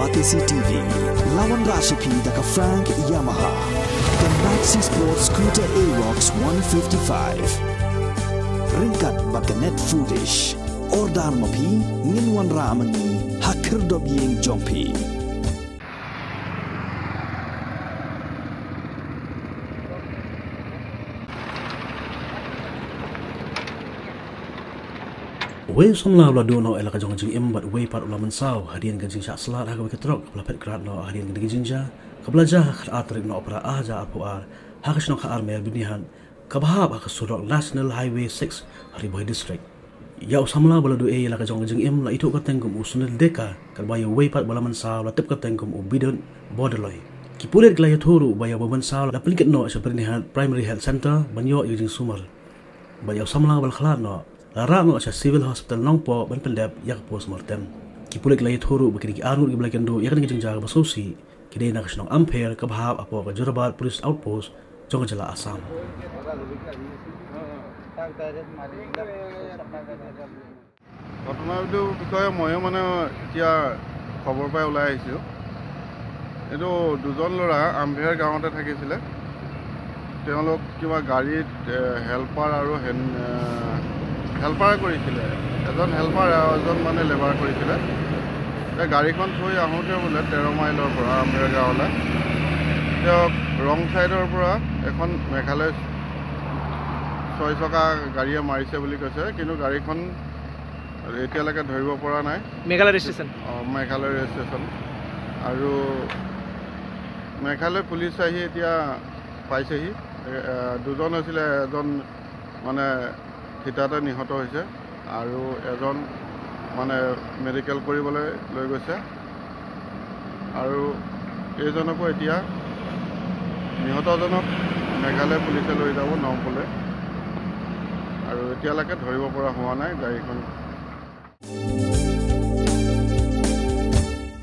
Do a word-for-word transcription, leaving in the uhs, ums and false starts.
Batesi T V, la wanrah sha phi da ka Frank Yamaha, ka Maxi Sport Scooter Aerox one fifty-five. Ryngkat bad ka Net Foodish. Order ma phi, ngin wanrah ma ngi ha khyrdop ïing jong phi. Uwei u samla u la duh noh ïa la ka jong ka jingim bad uwei pat u la mynsaw hadien ka jingshah slad ha kawei ka trok kaba la phet krad noh hadien ka jingjia kaba la jia ha ka khatar tarik Nohprah arhajar arphew ar ha ka shnong Khaar Mer Byrnihat, kaba hap ha ka surok National Highway six ha Ri Bhoi District. Ïa u samla ba la duh ei ïa la ka jong ka jingim la ithuh kyrteng kum u Sunil Deka, katba ïa uwei pat ba la mynsaw la tip kyrteng kum u Bidut Bordoloi. Ki pulit ki la ïathuh ruh ba ïa uba mynsaw la pynkit noh sha Byrnihat Primary Health Centre ban ïoh ïa ka jingsumar. Bad ïa u samla ba la khlad noh la rah noh sha Civil Hospital Nongpoh ban pyndep ïa ka postmortem. Ki pulit ki la ïathuh ruh ba kine ki arngut kiba la kynduh ïa kane ka jingjia kaba sngewsih ki dei na ka shnong Ampher kaba hap hapoh ka Jorabat Police Outpost jong ka jylla Assam. ঘটনাটোৰ বিষয়ে ময়ো মানে এতিয়া খবৰ পাই ওলাই আহিছোঁ। এইটো দুজন ল'ৰা আমভেৰ গাঁৱতে থাকিছিলে। তেওঁলোক কিবা গাড়ীত, এ, হেল্পাৰ আৰু হেন-, এ, হেল্পাৰ কৰিছিলে। এজন হেল্পাৰ আৰু এজন মানে লেবাৰ কৰিছিলে। এই গাড়ীখন থৈ আহোঁতে বোলে তেৰ মাইলৰ পৰা আমভেৰ গাঁৱলৈ তেওঁক ৰং ছাইডৰ পৰা এখন মেঘালয় ছয় চকা গাড়ীয়ে মাৰিছে বুলি কৈছে, কিন্তু গাড়ীখন এতিয়ালৈকে ধৰিব পৰা নাই। মেঘালয় ৰেজিষ্ট্ৰেশ্যন। অ, মেঘালয় ৰেজিষ্ট্ৰেশ্যন। আৰু মেঘালয় পুলিচ আহি এতিয়া পাইছেহি। এ, এ, দুজন আছিলে, এজন মানে থিতাতে নিহত হৈছে আৰু এজন মানে মেডিকেল কৰিবলৈ লৈ গৈছে। আৰু এইজনকো এতিয়া নিহতজনক মেঘালয় পুলিচে লৈ যাব নংপুলৈ। আৰু এতিয়ালৈকে ধৰিব পৰা হোৱা নাই গাড়ীখন।